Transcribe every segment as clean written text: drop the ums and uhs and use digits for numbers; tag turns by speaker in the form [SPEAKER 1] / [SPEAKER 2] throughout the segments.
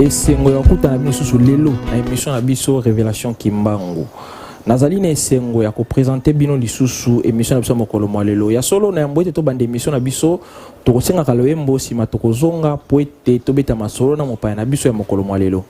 [SPEAKER 1] Esengo ya kokutana bino lisusu lelo na émission na biso Révélation Kimbangu. Nazali na esengo ya kopresente bino lisusu émission na biso ya mokolo mwa lelo. Ya solo na yambo ete tobanda émission na biso, tokosengaka loyembo, nsima tokozonga po ete tobeta masolo na mopaya na biso ya mokolo mwa lelo.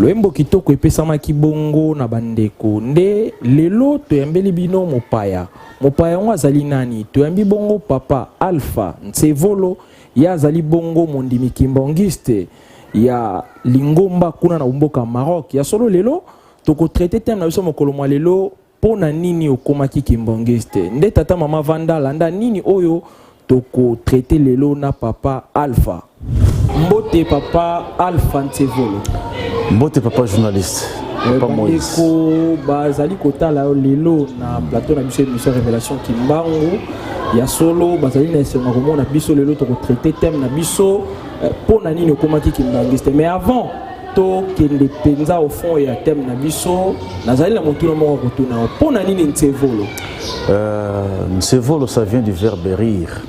[SPEAKER 1] Loyembo kitoko epesamaki bongo na bandeko nde lelo toyambeli bino mopaya. Mopaya yango azali nani? Toyambi bongo papa Alpha Nsevolo, ye azali bongo mondimi kimbanguiste ya lingomba kuna na mboka Maroc. Ya solo lelo tokotraite thème na biso mokolo mwa lelo, mpo na nini okomaki kimbanguiste? Nde tata mama vanda landa nini oyo tokotraite lelo na papa Alpha. Mbote papa Alpha Nsevolo.
[SPEAKER 2] Mbote papa journaliste. Papa Moïse.
[SPEAKER 1] Bandeko bazali kotala yo lelo na plateau na biso émission Révélation Kimbangu. Ya solo bazali na esengo komona biso lelo tokotraite thème na biso mpo na nini okomaki kimbanguiste. Mais avant tokende mpenza au fond ya thème na biso, nazali na motuna moko kotuna yo, mpo na nini Nsevolo?
[SPEAKER 2] Nsevolo, ça vient du verbe rire.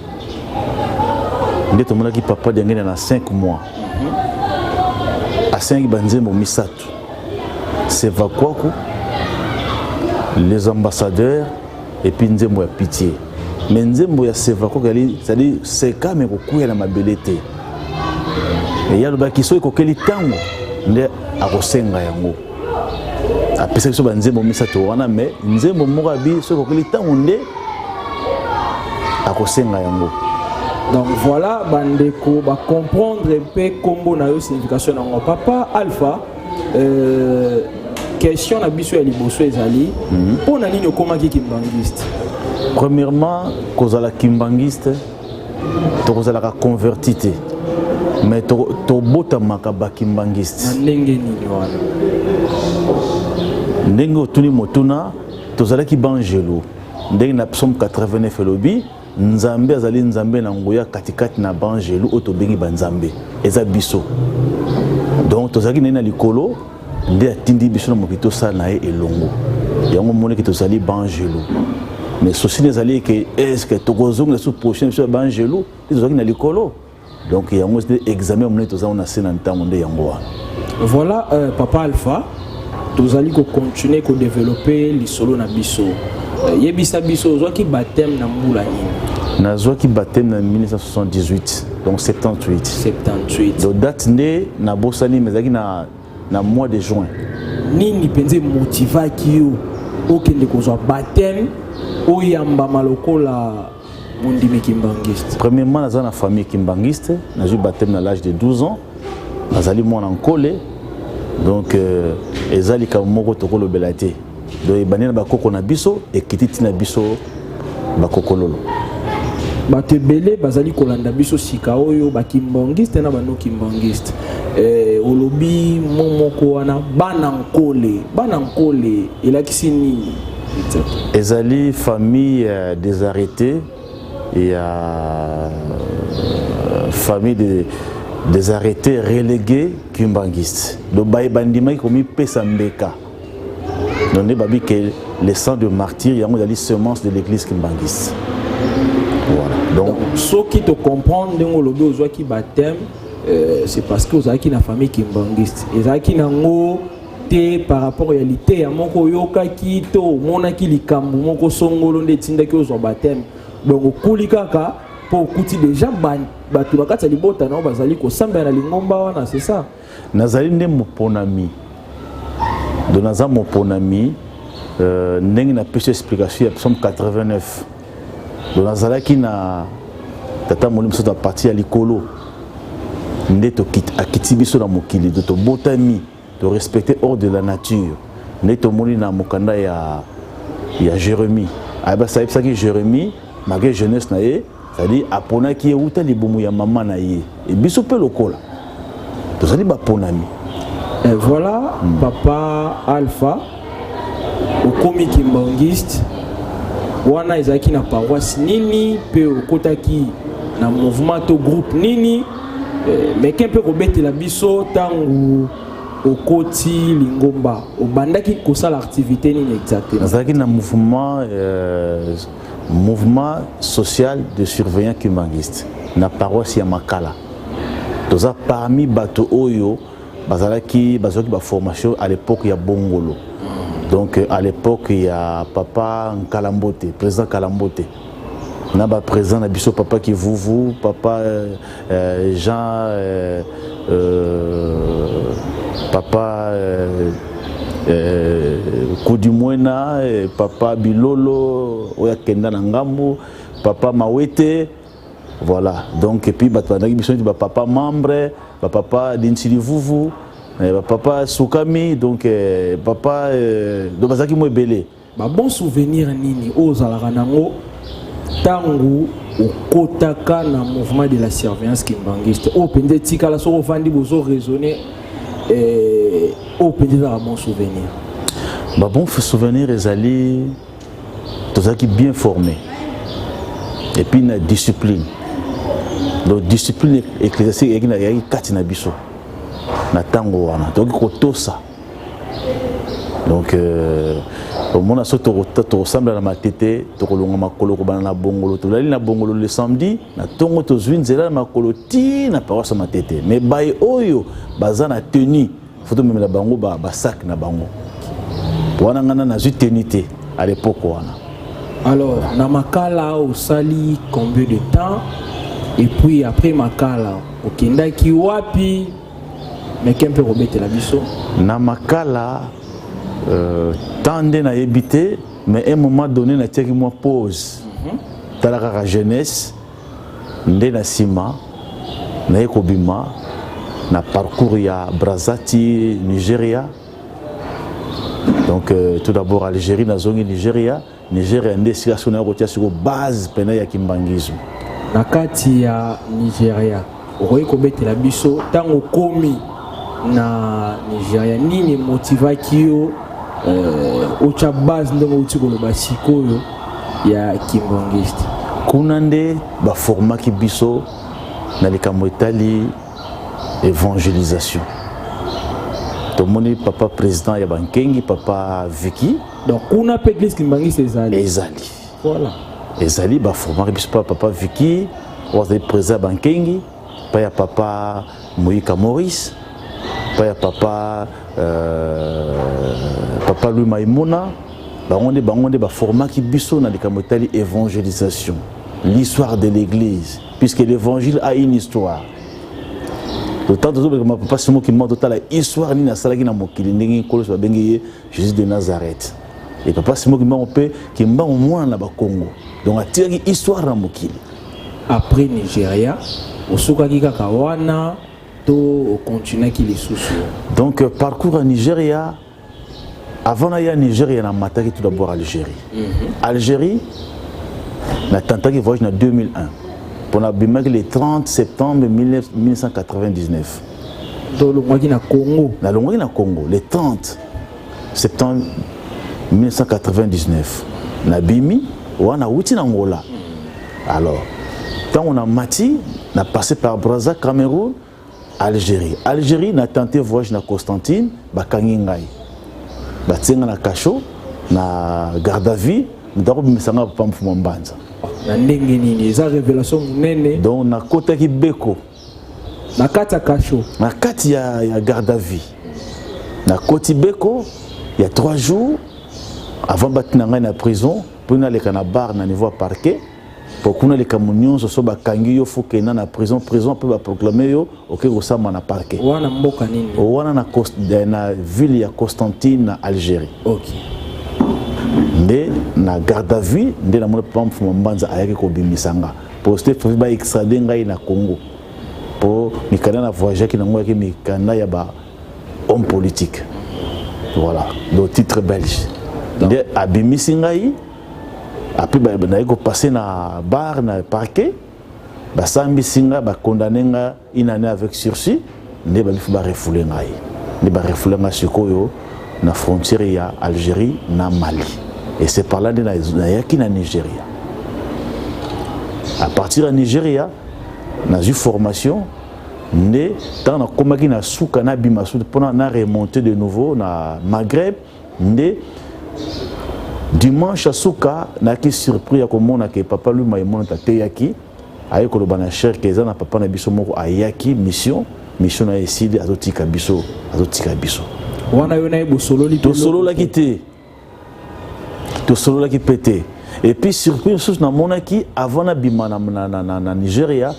[SPEAKER 2] Nde tomonaki papa Diangenda na 5 mois asengaki banzembo misato, Sevakwaku, les ambassadeurs et puis nzembo ya pitié. Mais nzembo ya Sevakwaku yali, c'est-à-dire seka me kokwea na mabele te. Ye alobaki soki ekokeli ntango nde akosenga yango. Apesaki biso banzembo misato wana, mais nzembo moko abi soki ekokeli ntango nde akosenga yango.
[SPEAKER 1] Donc voilà, bandeko ba comprendre mpe kombo na yo, signification nango. Papa Alpha, question na biso ya liboso ezali mpo na nini okomaki kimbanguiste?
[SPEAKER 2] Premièrement, kozala kimbanguiste, tokozalaka converti te, mais tobotamaka bakimbangiste.
[SPEAKER 1] Na ndenge nini wana?
[SPEAKER 2] Ndenge otuni motuna, tozalaki banjelu. Ndenge na psaume 89 elobi, Nzambe azali Nzambe na nguya katikati na banjelu oyo tobengi banzambe, eza biso. Donc tozalaki naye na likolo, nde atindi biso na mokili tosala na ye elongo. Yango omonaki tozali banjelu. Mais souci ezali eke est-ce que tokozongela sous prochain biso ya banjelu nde tozalaki na likolo? Donc yango nde examen monene toza na se na ntango nde yango wana.
[SPEAKER 1] Voilà, papa Alpha, tozali kocontinue kodévelopper lisolo na biso. Yebisa biso, ozwaki baptême na mbula nini?
[SPEAKER 2] Nazwaki baptême na 1978, donc 78.
[SPEAKER 1] 78.
[SPEAKER 2] Donc date nde nabosani, mais ezalaki na mois de juin.
[SPEAKER 1] Nini mpenza emotivaki yo okende kozwa baptême, oyambama lokola mondimi kimbanguiste?
[SPEAKER 2] Premièrement, naza na famille kimbanguiste. Nazwi baptême na l'âge de 12 ans, nazali mwana nkole. Donc eza likambo moko tokolobela te. Donc ebandi na bakoko na biso, ekiti ntina biso bakokololo.
[SPEAKER 1] Bato ebele bazali kolanda biso sika oyo, bakimbangiste na bano-kimbangiste. Olobi mo moko wana, bana nkole. Bana nkole elakisi nini exactement?
[SPEAKER 2] Ezali famille des arrêtés ya famille des arrêtés relégués kimbanguistes. Donc baye bandimaki komipesa mbeka. Donc nde babi ke le sang de martyr, yango ezali semence de l'église kimbanguiste. Voilà, donc,
[SPEAKER 1] Donc soki tocomprendre ndenge olobi, ozwaki baptême, c'est parce que ozalaki na famille kimbangiste. Ezalaki nango te par rapport ya liteya moko oyokaki to omonaki likambo moko songolo nde etindaki ozwa baptême. Donc okuli kaka mpo okuti déjà bato na kati ya libota na yo bazali kosambela na lingomba wana, c'est ça?
[SPEAKER 2] Nazali nde moponami. Donc naza moponami, ndenge napesi explication ya psaume 89. Donc nazalaki na tata molimo soto, partie ya likolo nde akiti biso na mokili. Do tobotami, torespecte ordre de la nature. Nde tomoni na mokanda ya Jérémie, ayebisaki Jérémie, malgré jeunesse na ye, c'est-à-dire aponaki ye wuta libumu ya mama na ye. E biso mpe lokola tozali baponami.
[SPEAKER 1] Et voilà, papa Alpha, okomi kimbangiste wana, ezalaki na paroisse nini mpe okotaki na mouvement to groupe nini? Meke mpe kobetela biso, ntango okoti lingomba, obandaki kosala activité nini exactement?
[SPEAKER 2] Nazalaki na mouvement social de surveillant kimbanguiste na paroisse ya Makala. Toza parmi bato oyo bazalaki, bazwaki baformation à l'époque ya Bongolo. Donc à l'époque ya papa Nkalambote, président Kalambote, na baprésident na biso, papa Kivuvu, papa Jean, papa Kudimwena, papa Bilolo oyo akenda na ngambu, papa Mawete. Voilà, donc et puis bato bandaki biso neti bapapa membre, bapapa Dintilivuvu, bapapa Sukami, donc papa, donc bazalaki mo ebele.
[SPEAKER 1] Babon souvenir nini oyo ozalaka nango ntango okotaka na mouvement de la surveillance kimbangiste, oyo mpenza etikala soki ovandi bozo raisonner, oyo mpenza ezalaka bon souvenir?
[SPEAKER 2] Babon souvenir ezali tozalaki bien formé et puis na discipline. Donc discipline ecclésiastique eyaki kati na biso na ntango wana, tokoki kotosa. Donc omona so tokosambela na Matete, tokolonga makolo kobanda na Bongolo. Tolali na Bongolo le samedi na ntongo, tozwi nzela na makolo ti na paroisse ya Matete. Mais baye oyo baza na tenue, faut tomemela bango basac na bango wana. Ngana nazwi tenue te à l'époque wana.
[SPEAKER 1] Alors na Makala osali combien de temps? Et puis après Makala okendaki wapi? Meke mpe kobetela biso.
[SPEAKER 2] Na Makala, temps nde nayebi te, mais un moment donné natiaki mwa pause. Tala kaka jeunesse nde. Na nsima naye kobima na parcours ya Braza ti Nigeria. Donc tout d'abord Algérie, nazongi Nigeria. Nigeria nde esika soki naye kotia siko base pene ya kimbangisme.
[SPEAKER 1] Na kati ya Nigeria, okoki kobetela biso, ntango okomi na Nigeria, nini emotivaki yo otya base ndenge outi koloba sikoyo ya kimbangiste?
[SPEAKER 2] Kuna nde baformaki biso na likambo etali évangélisation. Tomoni papa président ya bankengi, papa Viki.
[SPEAKER 1] Donc kuna mpe église kimbangiste ezali?
[SPEAKER 2] Ezali.
[SPEAKER 1] Voilà.
[SPEAKER 2] Ezali, baformaki biso pa papa Viki oyo azali président ya bankengi, pa ya papa Moïka Maurice, pa ya papa Louis Maimona. Bango nde baformaki biso na likambo etali évangélisation, l'histoire de l'église, puisque l'évangile a une histoire. Totan tozobekama papa Simo Kimbangu, totala histoire nini asalaki na mokili, ndenge Nkolo babengi ye Jésus de Nazareth. E papa Simo Kimbangu mpe Kimbangu mwana na Bakongo, donc atikaki histoire na mokili.
[SPEAKER 1] Après Nigeria, osukaki kaka wana to okontinuaki lisusu?
[SPEAKER 2] Donc parcours ya Nigeria, avant naya Nigeria, namataki tout d'abord Algérie. Algérie. Natentaki voyage na 2001 mpo nabimaki le 30 septembre 1999.
[SPEAKER 1] Tolongwaki na Congo?
[SPEAKER 2] Nalongwaki na Congo le 30 septembre 1999. Nabimi wana, wuti na Angola. Alors ntango na mati, na passé par Brazza, Cameroun, Algérie. Algérie, na tenté voyage na Constantine, bakangi ngai, batie nga na cachot, na garde à vue. Moto akobimisa nga, Papa Mfuma Mbanza.
[SPEAKER 1] Na ndenge nini? Eza révélation monene.
[SPEAKER 2] Donc nakotaki beko.
[SPEAKER 1] Na kati ya cachot?
[SPEAKER 2] Na kati ya garde à vue, nakoti beko ya 3 jours avant batina ngai na prison, mpo naleka na bar na niveau ya parquet, po kuna likambo nyonso so bakangi yo, faut kenda na prison. Prison mpe baproclame yo, oke kosamba na parquet.
[SPEAKER 1] Wana mboka nini?
[SPEAKER 2] Wana na ville ya Constantine, na Algérie. Nde na garde à vue nde namoni Papa Mfuma Mbanza ayaki kobimisa nga, po c'était prévu baextrade ngai na Congo, po mikanda na voyageaki nango yaki mikanda ya ba homme politique, voilà, donc titre belge. Nde abimisi ngai. Après naye kopase na bar na parquet, basambisi nga, bakondane nga une année avec sursis. Nde babifu barefule ngai, nde barefule ngai sikoyo na frontière ya Algérie na Mali. Et c'est par là nde nayaki na Nigeria. À partir ya Nigeria, nazwi formation. Nde ntango nakomaki na suka, nabima suka mpona na remonter de nouveau na Maghreb, nde dimanche ya suka nayaki surpris ya komona ke Papa Luma Emonata ateyaki, aye koloba na chaire ke eza na papa na biso moko ayaki mission, mission na ye esili, azotika biso, azotika biso.
[SPEAKER 1] Wana yo na ye bosololi?
[SPEAKER 2] Tosololaki te, tosololaki mpe te. Et puis surprise mosusu namonaki avant nabima na Nigeria,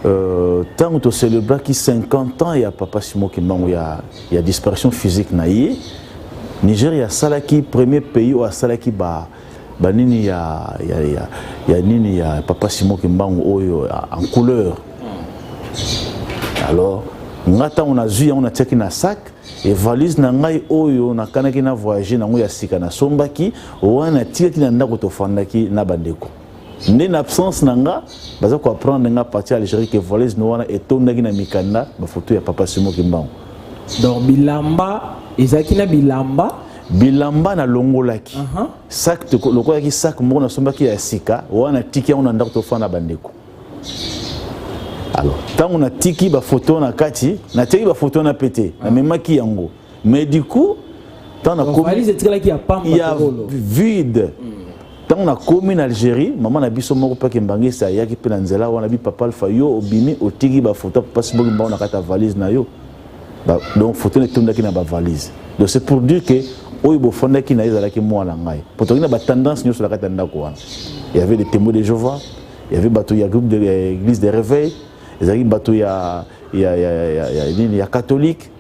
[SPEAKER 2] ntango tocélébraki 50 ans ya Papa Simon Kimbangu, ya disparition physique na ye, Nigeria asalaki premier pays oyo asalaki ba banini ya nini ya Papa Simon Kimbangu oyo en couleur. Alors nga ntango nazwi yango, natiaki na sac e valise na ngai oyo nakanaki na voyage nango ya sika nasombaki wana, natikaki na ndako tofandaki na bandeko. Nde na absence na nga, baza koapprendre nga partir Algérie ke valise no wana etondaki na mikanda, bafoto ya Papa Simon Kimbangu.
[SPEAKER 1] Donc bilamba ezalaki na bilamba?
[SPEAKER 2] Bilamba nalongolaki. Sac lokolaki sac moko nasombaki ya sika wana, natiki yango na ndako tofanda na bandeko. Alors ntango natiki bafoto na kati, natiaki bafoto wana pe te, namemaki yango, mais du coup ntango nakomi
[SPEAKER 1] Valise etikalaki ya pamba?
[SPEAKER 2] Ya vide. Ntango nakomi na Algérie, mama na biso moko mpe Kimbangisi ayaki mpe na nzela wana, bi: "Papa Alpha, yo obimi, otiki bafoto ya Papa Simon Kimbangu na kati ya valise na yo." Donc foto etondaki na bavalise. Donc c'est pour dire que oyo bofandaki na ye ezalaki mwana ngai, po toki na batendance nyonso na kati ya ndako wana. Il y avait des Témoins de Jéhovah, il y avait bato ya groupe de église de réveil, ezalaki bato ya nini, ya catholique.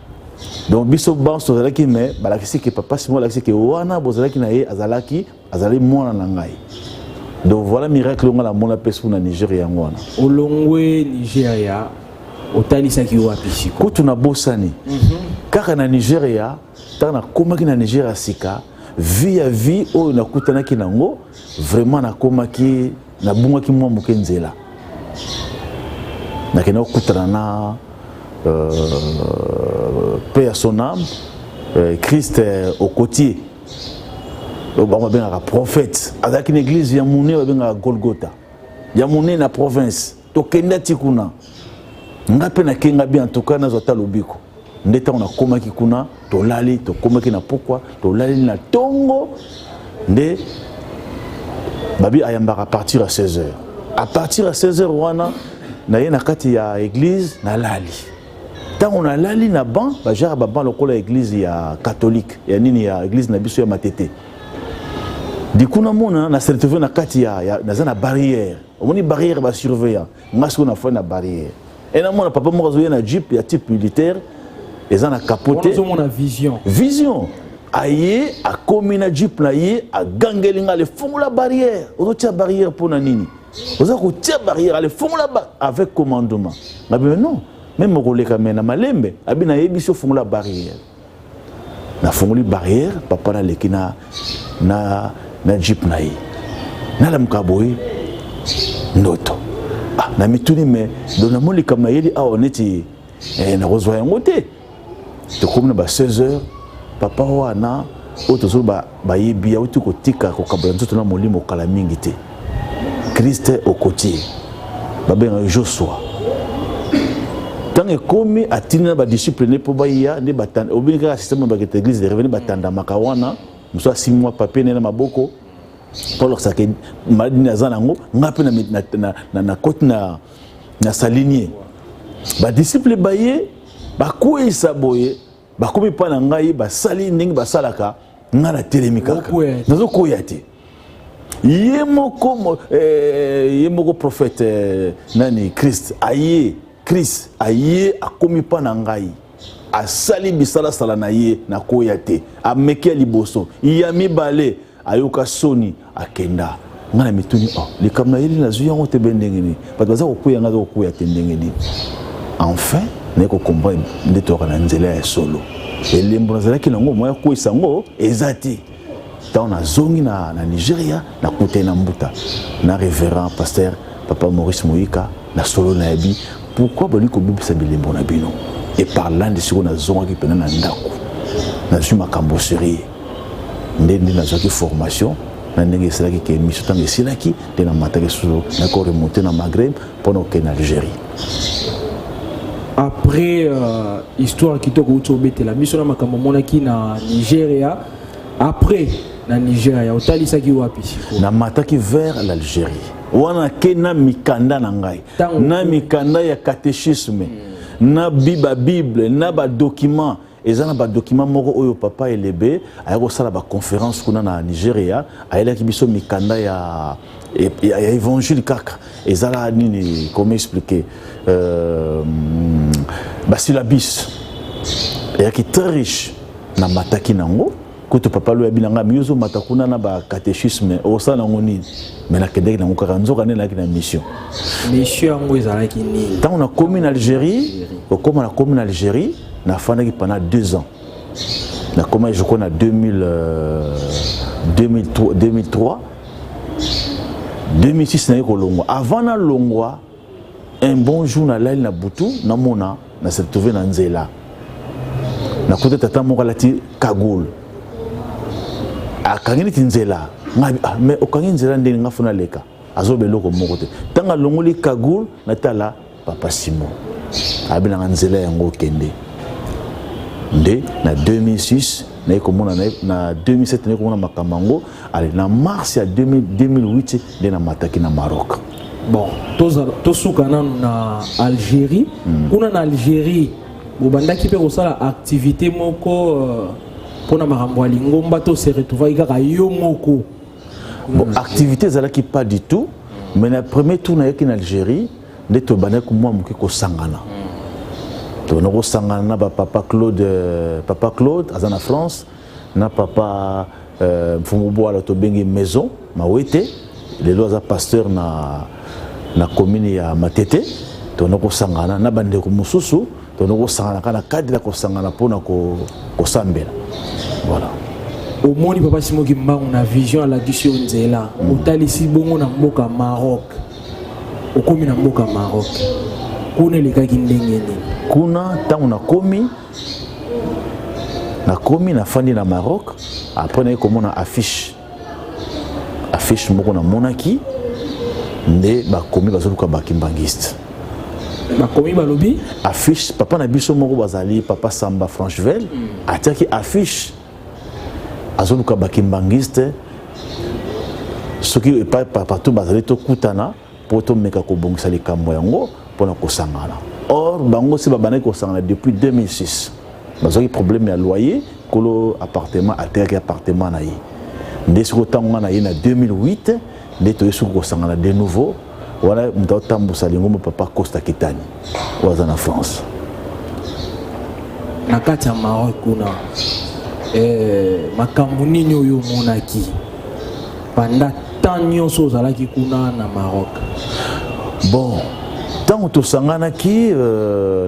[SPEAKER 2] Donc biso banso tozalaki, mais balakisi ke Papa Simon alakisi ke wana bozalaki na ye azalaki, azali mwana na ngai. Donc voilà miracle oyo ngai namona mpe su na Nigeria, yango wana.
[SPEAKER 1] Olongwe Nigeria, otalisaki wapi siko?
[SPEAKER 2] Kutu nabosani, kaka na Nigeria, ntango nakomaki na Nigeria sika, vie ya vie oyo nakutanaki nango, vraiment nakomaki, nabungaki mwa moke nzela. Nakenda kokutana na paix à son âme, Christ Okotie, oyo bango babengaka prophète. Azalaki na église ya monene babengaka Golgota, ya monene na province. Tokenda ti kuna, nga mpe nakenga bien, en tout cas nazwa ata lobiko. Nde ntango nakomaki kuna, tolali, tokomaki na pokwa, tolali na ntongo, nde babi ayambaka à partir ya 16 heures. À partir ya 16 heures wana, naye na kati ya église, nalali. Ntango nalali na banc, bajare babanc lokola église ya catholique ya nini, ya église na biso ya Matete. Diku namona na se retrouve na kati ya naza na barrière. Omoni barrière, basurveillant. Nga sikoyo nafai na barrière e, namona papa moko azoya na jeep ya type militaire, eza na capot te.
[SPEAKER 1] Ozomona vision?
[SPEAKER 2] Vision. Aye, akomi na jeep na ye, agangeli nga: "Ale, fongola barrière! Ozotia barrière mpo na nini? Oza kotia barrière, ale, fongola avec commandement." Ngabi: "Non, même okoleka me na malembe." Abi: "Nayebi so, fongola barrière." Nafongoli barrière, papa naleki na jeep na ye. Nalamuka boye, ndoto. Ah, namituni, mais donc namoni likambo nayeli awa neti nakozwa yango te. Tokomi na ba 16 heures, papa wana oyo tozoloba bayebi, auti kotika kokabola nzoto na molimo kala mingi te, Kriste Okotie, babengaka Josua. Ntango ekomi, atindi na badisciple nde mpo baya nde obini kaka système bakete église de réveil, batandamaka wana, mosu asimbi mwa papier nde na maboko mpo alakisaka maladi nini aza nango. Nga mpe nakoti na salinie, badisciple baye bakweyisa boye, bakomi mpa na ngai, basali ndenge basalaka, ngai natelemi kaka, nazokoya te. Ye moko ye moko prophète nani, Christ aye, Christ aye, akomi mpa na ngai, asali bisalasala na ye, nakoya te. Ameki ya liboso, ya mibale, ayoka soni, akenda. Ngai na mituni: oh, likambo nayeli nazwi yango te, be ndenge nini bato baza kokwea, ngai aza kokwea te, ndenge nini? Enfin naye kocomprendre nde toyaka na nzela ya solo. Elembo nazalaki nango, moya kwesa yango eza te. Ntango nazongi na Nigeria, nakutani na mbuta na révérend pasteur papa Maurice Moyika na solo. Nayebi pourquoi bolingi kobebisa bilembo na bino. Et par là nde sikoyo nazongaki mpena na ndako, nazwi makambo sérieux. Nde nazwaki formation na ndenge esalaki ke mission ntango esilaki nde namataki susu, nako remonter na Maghreb mpona kokende na Algérie.
[SPEAKER 1] Après histoire kitoko outi obetela biso na makambo omonaki na Nigeria, après na Nigeria otalisaki wapi sikoyo?
[SPEAKER 2] Namataki vers l'Algérie. Wana ke na mikanda na ngai, na mikanda ya catéchisme, na babible, na badocument. Eza na badocument moko oyo papa Elebe aya kosala baconférence kuna na Nigeria, ayelaki biso mikanda ya évangile kaka. Ezala nini, comment expliquer, basyllabus eyaki très riche. Namataki nango. Kutu papa lo yabi na ngai: mi ozomata kuna na bacatéchisme, okosala nango nini? Mais nakendaki nango kaka, nzoka nde nayaki na mission.
[SPEAKER 1] Mission yango ezalaki nini?
[SPEAKER 2] Ntango nakomi na Algérie, okoma nakomi na Algérie, nafandaki pendant 2 ans. Nakoma, je crois, na 2000, 2003, 2003 2006 naye kolongwa. Avant nalongwa, un bon jour nalali na butu, namona na se retrouve na nzela, nakuta tata moko alati cagoule, akangi neti nzela. Ngai: ah, mais okangi nzela ndenge nga fo naleka? Azoba eloko moko te. Ntango alongoli cagoule, natala papa Simon, abelanga nzela yango, okende nde. Na 2006 naye komona, na 2007 naye komona makambo yango. Ale na mars ya 2008 nde namataki na Maroc.
[SPEAKER 1] Bon, tosuka nanu na Algérie. Kuna na Algérie bobandaki mpe kosala activité moko mpona makambo ya lingomba, to se retrouvaki kaka yo moko?
[SPEAKER 2] Bon, activité ezalaki pas du tout, mais na premier tour nayaki na Algérie nde tobandaki mwa moke kosangana. Tobanda kosangana na bapapa Claude, papa Claude aza na France, na papa Mfumu Bwala, tobengi Maison Mawete, lelo aza pasteur na commune ya Matete. Tobanda kosangana na bandeko mosusu, tobanda kosangana kaka na cadre ya kosangana mpona kosambela, voilà.
[SPEAKER 1] Omoni papa Simon Kimbangu na vision, alakisi yo nzela, otalisi bongo na mboka Maroc. Okomi na mboka Maroc, kuna elekaki ndenge nini?
[SPEAKER 2] Kuna ntango nakomi, nafandi na Maroc. Après naye komona affiche moko namonaki nde bakomi bazoluka bakimbangiste.
[SPEAKER 1] Bakomi, balobi?
[SPEAKER 2] Affiche, papa na biso moko bazali, papa Samba Franchevel, atiaki affiche, azoluka bakimbangiste, soki epai partout bazali, tokutana mpo tomeka kobongisa likambo yango mpona kosangana. Or bango si babandaki kosangana depuis 2006, bazwaki problème ya loyer, kolo appartement atekaki appartement na ye. Nde soki ntango nga na ye na 2008 nde toye soki kosangana de nouveau. Wana moto aotambusa lingomba, papa Costa Kitani oyo aza na France.
[SPEAKER 1] Na kati ya Maroc kuna, makambo nini oyo omonaki pendant temps nyonso ozalaki kuna na Maroc?
[SPEAKER 2] Bon, ntango tosanganaki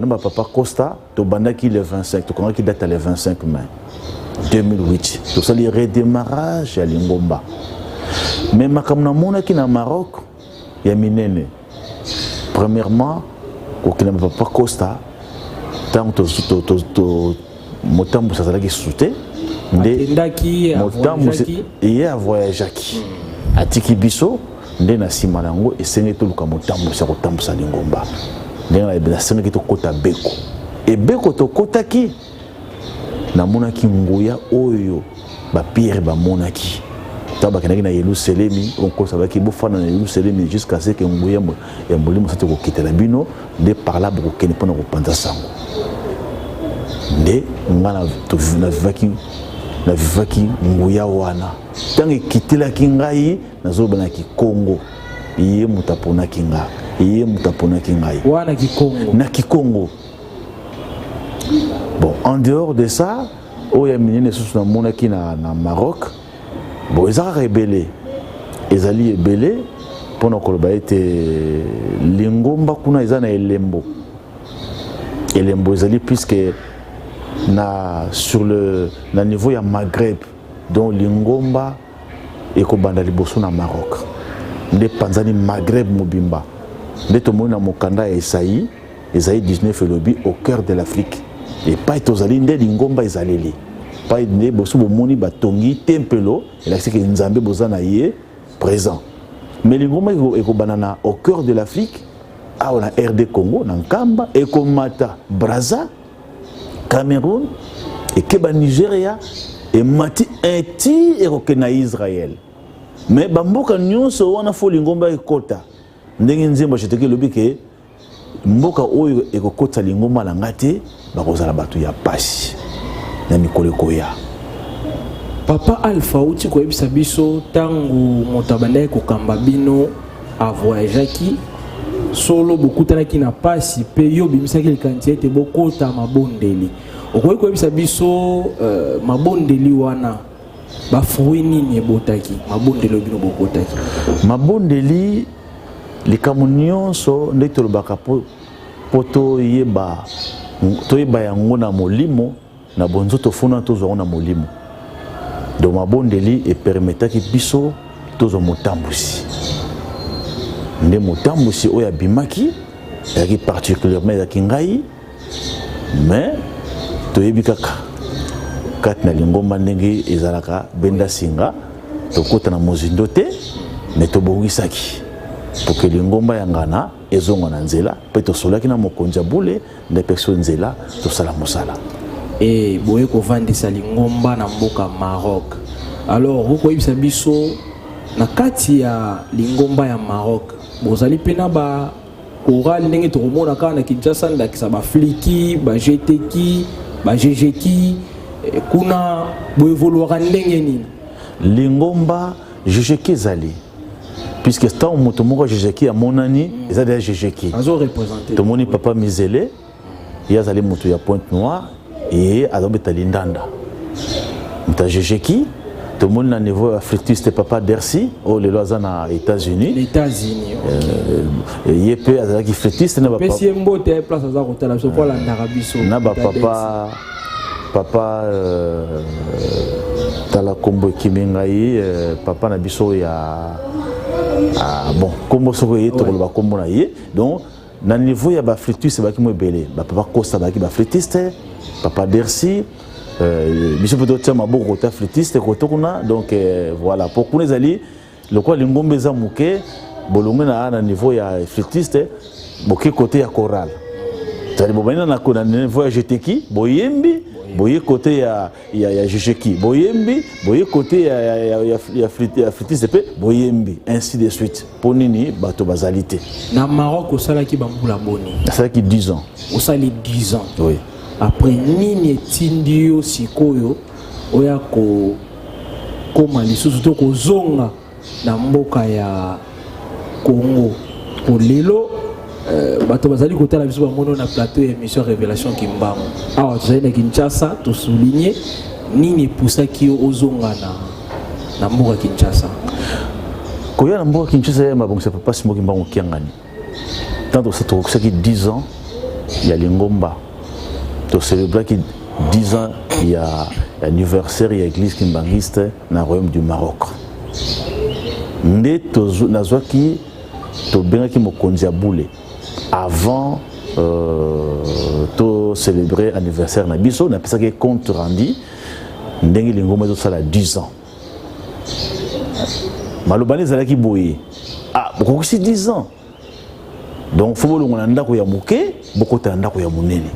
[SPEAKER 2] na bapapa Costa, tobandaki le 25, tokangaki date le 25 mai 2008, tosali redémarrage ya lingomba. Mais makambo namonaki na Maroc ya minene, premièrement kokende na papa Costa, ntango motambusi azalaki susu te,
[SPEAKER 1] nde
[SPEAKER 2] motambusi ye avoyageaki, atiki biso. Nde na nsima na yango esengeli toluka motambusi ya kotambusa lingomba. Ndenge nasengaki tokɔta beko ebeko, tokɔtaki, namonaki nguya oyo bapierre bamonaki ntango bakendaki na Yelusalemi. Okosa baki bofanda na Yelusalemi jusqu'à ce que nguya ya Molimo Santu ekokitela bino, nde par là bokokende mpona kopanza sango. Nde nga navivaki nguya wana. Ntango ekitelaki ngai, nazoloba na Kikongo: ye moto aponaki nga, ye moto aponaki ngai.
[SPEAKER 1] Wana Kikongo?
[SPEAKER 2] Na Kikongo. Bon, en dehors de ça, oyo ya minene lisusu namonaki na Maroc, bon, eza kaka ebele, ezali ebele mpona koloba ete lingomba kuna eza na elembo. Elembo ezali puisque na sur le na niveau ya Maghreb, donc lingomba ekobanda liboso na Maroc, nde panzani Maghreb mobimba. Nde tomoni na mokanda ya Esaïe, Esaïe 19 elobi au cœur de l'Afrique, epai tozali nde lingomba ezaleli pai. Nde boso bomoni batongi tempelo, elakisi ke Nzambe boza na ye présent. Mais lingomba ekobanda na au cœur de l'Afrique, awa na RD Congo, na Nkamba, ekomata Braza, Cameroun, ekeba Nigeria, emati eti ekokende na Israel. Mais bamboka nyonso wana, fo lingomba ekota. Ndenge nzembo acheteki elobi ke mboka oyo ekokota lingomba na nga te, bakozala bato ya pasi na mikolo ekoya.
[SPEAKER 1] Papa Alpha, auti koyebisa biso ntango moto abandaki kokamba bino avoyageaki solo, bokutanaki na pasi mpe yo obimisaki likanisi ete bokota mabondeli. Okoki koyebisa biso mabondeli wana, bafruit nini ebotaki mabondeli oyo bino bokotaki?
[SPEAKER 2] Mabondeli, likambo nyonso nde tolobaka mpo toyeba yango na molimo, na bonzoto funa tozwa yango na molimo. Donc mabondeli epermettaki biso tozwa motambusi. Nde motambusi oyo abimaki ezalaki particulièrement, ezalaki ngai. Mais toyebi kaka kati na lingomba ndenge ezalaka, benda singa, tokota na mozindo te. Mais tobongisaki po ke lingomba ya ngana ezonga na nzela, mpe tosolaki na mokonzi ya bule, nde apesi nzela tosala mosala.
[SPEAKER 1] E boye kovandisa lingomba na mboka Maroc. Alors okoyebisa biso, na kati ya lingomba ya Maroc bozali mpe na ba chorale ndenge tokomona kaka na Kinshasa, ndakisa bafliki, bageteki, bagegeki? Kuna boevoluaka ndenge nini?
[SPEAKER 2] Lingomba gegeki ezali, puisque ntango moto moko gegeki amonani, eza deja gegeki.
[SPEAKER 1] Azoreprésente.
[SPEAKER 2] Tomoni papa Mizele, ye azali moto ya Pointe Noire, ye azobeta lindanda, moto ya gegeki. Tomoni na niveau ya flûtiste papa Dersi, oyo lelo aza na États-Unis.
[SPEAKER 1] États-Unis.
[SPEAKER 2] Ye mpe azalaki flûtiste na
[SPEAKER 1] pesi ye mbote place aza kotala biso mpo alandaka biso.
[SPEAKER 2] Na bapapa papa tala nkombo ekimi ngai, papa na biso ya bon, nkombo soko ye tokoloba nkombo na ye. Donc na niveau ya baflûtiste baki mo ebele, bapapa Costa bazalaki baflûtiste, papa Dersi, biso mpe totia maboko kota flûtiste koto kuna. Donc voilà, po kuna ezali lokola lingomba eza moke, bolongwe na niveau ya flûtiste, boke côté ya chorale. C'est-à-dire bobandi na niveau ya jeteki, boyembi, boye côté ya jejeki, boyembi, boye côté ya flûtiste mpe boyembi, ainsi de suite. Mpo nini? Bato bazali te.
[SPEAKER 1] Na Maroc osalaki bambula boni?
[SPEAKER 2] Nasalaki 10 ans.
[SPEAKER 1] Osali 10 ans?
[SPEAKER 2] Oui.
[SPEAKER 1] Après, nini etindi yo sikoyo oya kokóma lisusu to kozonga na mboka ya Congo? Po lelo bato bazali kotala biso, bamoni na plateau ya émission Révélation Kimbangu, awa tozali na Kinshasa. Tosouligne, nini epusaki yo ozonga na mboka Kinshasa?
[SPEAKER 2] Koya na mboka Kinshasa ya mabongisa papa Simon Kimbangu Kiangani, tant tokokisaki 10 ans ya lingomba, tocélébraki 10 ans ya anniversaire ya église kimbangiste na royaume du Maroc. Nde nazwaki, tobengaki mokonzi ya bule avant to célébrer anniversaire na biso. Napesaki compte rendu ndenge lingomba ezosala 10 ans. Maloba nde ezalaki boye: ah, bokokisi 10 ans, donc faut bolongo na ndako ya moke, bokota na ndako ya monene.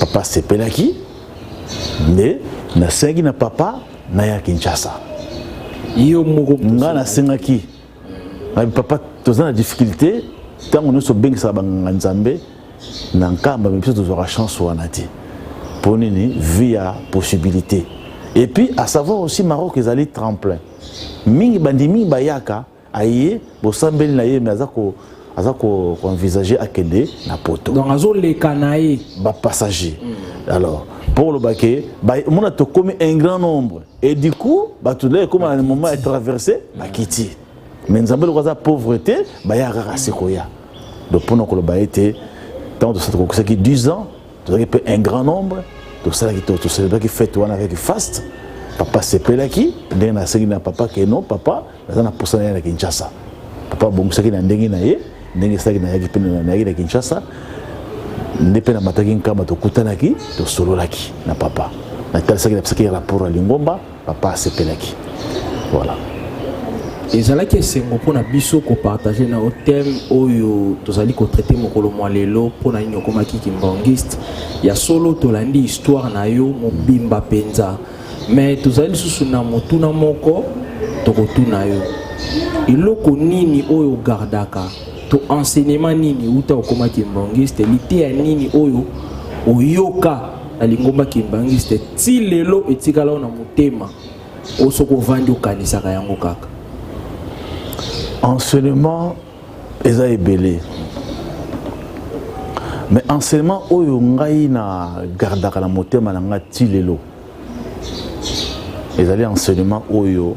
[SPEAKER 2] Papa asepelaki. Nde nasengaki na papa naya Kinshasa.
[SPEAKER 1] Yo moko?
[SPEAKER 2] Nga nasengaki nabi: "Papa, toza na difficulté. Ntango nyonso obengisaka banganga Nzambe na Nkamba, mais biso tozwaka chance wana te. Mpo nini? Vie ya possibilité. Et puis, à savoir aussi, Maroc ezali tremplin mingi. Bandi mingi bayaka, aye, bosambeli na ye, mais aza koenvisage akende na Poto."
[SPEAKER 1] Donc azoleka na ye.
[SPEAKER 2] Bapassager. Alors, pour koloba ke omona tokomi un grand nombre et du coup bato nde ekóma na moment ya traversé, bakiti. Mais Nzambe loko aza pauvreté, baya kaka se koya. Donc mpona koloba ete ntango tokokisaki 10 ans, tozalaki mpe un grand nombre, tosalaki, tocélébraki fête wana avec faste. Papa sepelaki ndenge nasengi na papa ke non, papa, naza na posa na ye na Kinshasa. Papa abongisaki na ndenge na ye, ndenge esalaki, nayaki mpe, nayaki na Kinshasa. Nde mpe namataki Nkamba, tokutanaki, tosololaki na papa, natalisaki, napesaki rapport ya lingomba. Papa asepelaki, voilà.
[SPEAKER 1] Ezalaki esengo mpona biso kopartage na yo thème oyo tozali kotraite mokolo mwa lelo: mpona nini okomaki kimbangiste? Ya solo, tolandi histoire na yo mobimba mpenza, mais tozali lisusu na motuna moko tokotuna yo: eloko nini oyo ogardaka to enseignement nini uta okomaki kimbangiste, liteya nini oyo oyoka na lingomba kimbangiste ti lelo etikala yo na motema, oyo soki ovandi okanisaka yango kaka?
[SPEAKER 2] Enseignement eza ebele, mais enseignement oyo ngai na gardaka na motema na ngai ti lelo ezali enseignement oyo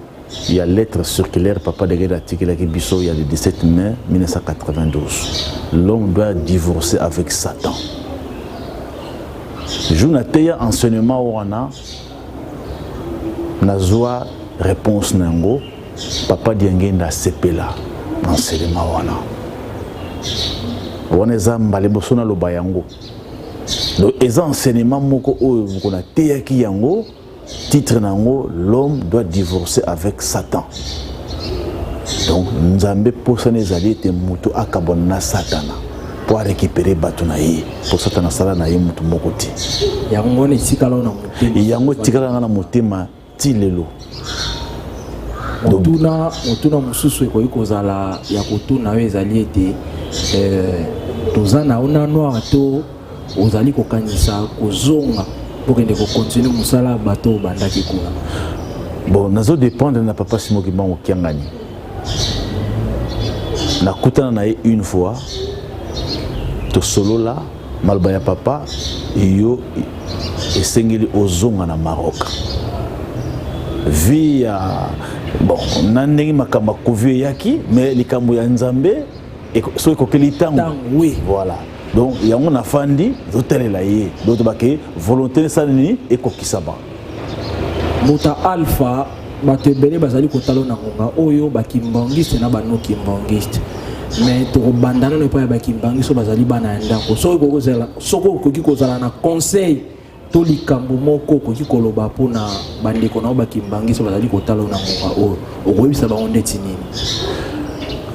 [SPEAKER 2] ya lettre circulaire papa Degede atikelaki biso ya le 17 mai 1992: "L'homme doit divorcer avec Satan." Jour nateya enseignement wana, nazwa réponse na yango. Papa Diangenda asepela enseignement wana. Wana eza mbala liboso naloba yango. Donc eza enseignement moko oyo moko nateyaki yango, titre na yango: "L'homme doit divorcer avec Satan." Donc Nzambe mposana ezali ete moto akabwana na Satana mpo arécupérer bato na ye, mpo Satana asala na ye moto moko te.
[SPEAKER 1] Yango wana etikala na motema?
[SPEAKER 2] Yango etikala nga na motema ti lelo.
[SPEAKER 1] Motuna mosusu ekoki kozala ya kotuna oyo ezali ete toza na yo nano awa to ozali kokanisa kozonga mpo okende kocontinue mosala ya bato oyo obandaki kuna?
[SPEAKER 2] Bon, nazodépendre na papa Simo Kimbangu Kiangani. Nakutana na ye une fois, tosolola. Maloba ya papa: "Yo esengeli ozonga na Maroc." Vie ya bon, na ndenge makambo ya Covid eyaki, mais likambo ya Nzambe soki ekokeli ntango.
[SPEAKER 1] Oui.
[SPEAKER 2] Voilà, donc yango nafandi, ezotalela ye. Donc tobake volonté esala nini, ekokisama.
[SPEAKER 1] Moto Alpha, bato ebele bazali kotala na ngonga oyo, bakimbangiste na banokimbangiste, mais tokobanda nano epai ya bakimbangiste oyo bazali bana ya ndako. Soki okoki kozala na conseil to likambo moko okoki koloba mpona bandeko na yo bakimbangiste oyo bazali kotala na ngonga oyo, okoyebisa bango ndeti nini?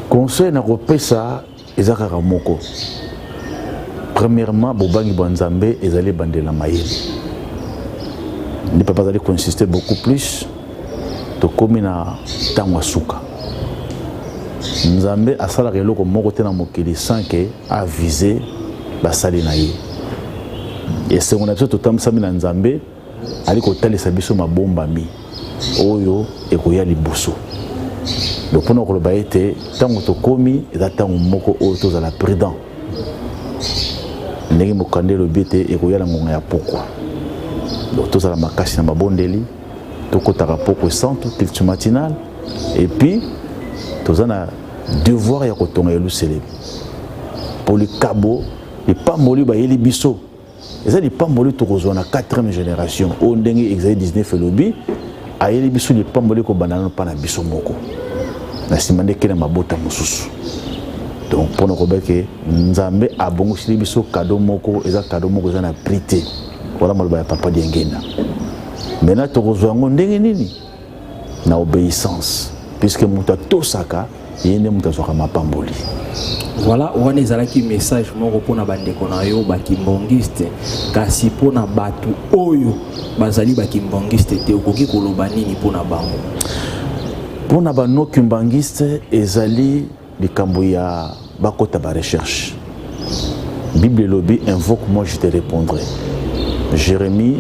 [SPEAKER 2] Conseil na kopesa eza kaka moko. Premièrement, bobangi bwa Nzambe ezali ebandela mayele. Nde papa azali koinsiste beaucoup plus. Tokómi na ntango ya suka. Nzambe asalaka eloko moko te na mokili sans ke avise basali na ye. Esengo na biso, totambwisami na Nzambe, ali kotalisa biso mabombami oyo ekoya liboso. Donc mpona koloba ete ntango tokómi eza ntango moko oyo tozala prudent, ndenge mokanda elobi ete ekoya na ngonga ya pokwa. Donc tozala makasi na mabondeli, tokɔtaka pokwa esantu, culte matinal, et puis toza na devoir ya kotonga Yelusalemi, mpo likabo, lipamboli bayeli biso eza lipamboli tokozwa na 4e génération oyo. Ndenge Esaïe 19 elobi, ayeli biso lipamboli kobanda nano mpa na biso moko. Na nsima nde ekei na mabota mosusu. Donc mpona koyeba ke Nzambe abongiseli biso cadeau moko, eza cadeau moko eza na prix te. Wana maloba ya Papa Diangenda. Maintenant tokozwa yango ndenge nini? Na obéissance, puisque moto atosaka ye nde moto azwaka mapamboli.
[SPEAKER 1] Voilà, wana ezalaki message moko mpona bandeko na yo bakimbangiste. Kasi mpona bato oyo bazali bakimbangiste te, okoki koloba nini mpona bango?
[SPEAKER 2] Mpona bano-kimbangiste, ezali likambo ya bakota barecherche. Bible elobi: "Invoque moi, je te répondrai", Jérémie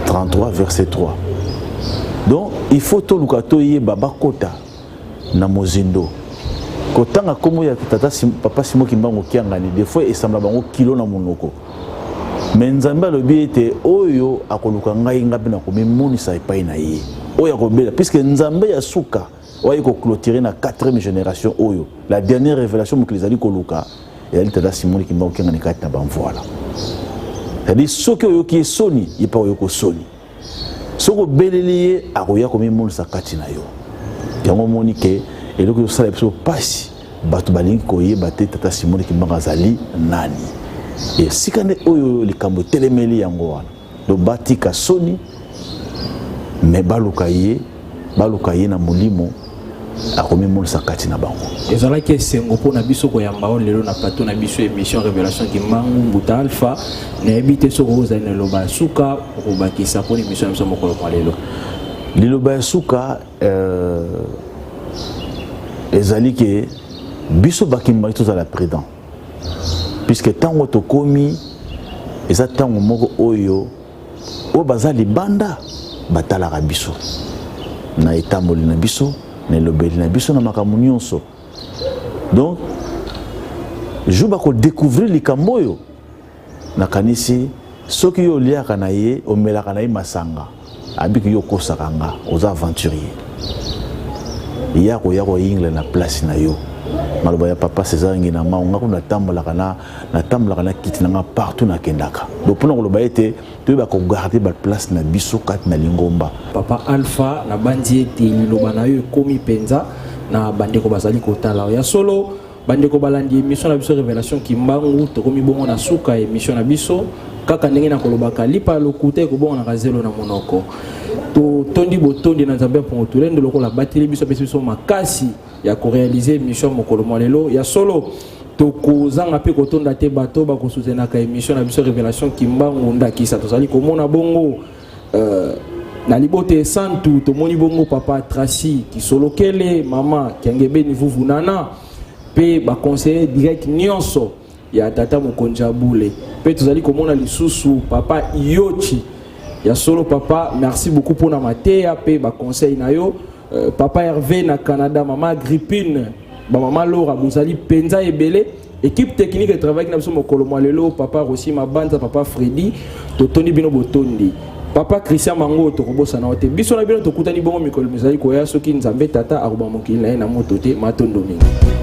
[SPEAKER 2] 33 verset 3. Donc il faut toluka toyeba, bakota na mozindo kotanga nkombo ya tata Papa Simo Kimbangu Kiangani. Des fois esambla bango kilo na monoko, mais Nzambe alobi ete oyo akoluka ngai, ngai mpe nakomimonisa epai na ye. Oyo akobela, puisque Nzambe ya suka oyo ayi koclôturer na quatrième génération oyo, la dernière révélation mokili ezali koluka, ezali tata Simoni Kimbangu Kiangani kati na bamvoila. C'est-à-dire soki oyoki ye soni, ye mpe akoyoka soni. Soki obeleli ye, akoya komimonisa kati na yo. Yango omoni ke eloko ezosala biso mpasi, bato balingi koyeba te tata Simoni Kimbangu azali nani. Esika nde oyo likambo etelemeli yango wana. Donc batika soni, mais baluka ye, baluka ye na molimo, akomimonisa kati na bango.
[SPEAKER 1] Ezalaki esengo mpona biso koyamba oyo lelo na plateau na biso, émission Révélation Kimbangu. Mbuta Alpha, nayebi te soki ozali na liloba ya suka okobakisa mpona émission na biso mokolo mwa lelo.
[SPEAKER 2] Liloba ya suka ezali ke biso bakimbangiste tozala prudent, puisque ntango tokomi eza ntango moko oyo oyo baza libanda batalaka biso na etamboli na biso, na elobeli na biso, na makambo nyonso. Donc jour bakodécouvrir likambo oyo, nakanisi soki yo oliaka na ye, omelaka na ye masanga, abiki yo okosaka nga, oza aventurier, ya koya koyingela na place na yo. Maloba ya Papa César Ngina Mango: nga kuna natambolaka na natambolaka na kiti na nga partout nakendaka. Donc mpona koloba ete toyeba kogarder baplace na biso kati na lingomba.
[SPEAKER 1] Papa Alpha, nabandi ete liloba na yo ekomi mpenza na bandeko bazali kotala. Ya solo, bandeko balandi émission na biso Révélation Kimbangu, tokomi bongo na suka ya émission na biso. Kaka ndenge na kolobaka, lipa ya lokuta ekobongonaka zelo na monoko. Totondi botondi na Nzambe ya mpongo tulende lokola abateli biso, apesi biso makasi ya koréaliser émission mokolo mwa lelo. Ya solo, tokozanga mpe kotonda te bato bakosoutenaka émission na biso Révélation Kimbangu. Ndakisa tozali komona bongo na libota esantu, tomoni bongo Papa Tracy Kisolokele, Mama Kiangebeni Vuvunana mpe baconseiller direct nyonso ya tata mokonzi ya bule. Mpe tozali komona lisusu Papa Yochi. Ya solo, papa, merci beaucoup mpona mateya mpe baconseil na yo. Papa Hervé na Canada, Mama Agrippine, bamama Lora, bozali mpenza ebele. Équipe technique etravaillaki na biso mokolo mwa lelo, Papa Rosi Mabanza, Papa Fredi, totondi bino botondi. Papa Christian Mango, tokobosana yo te. Biso na bino tokutani bongo mikolo mizali koya, soki Nzambe Tata akoba mokili na ye na moto te. Matondo mingi.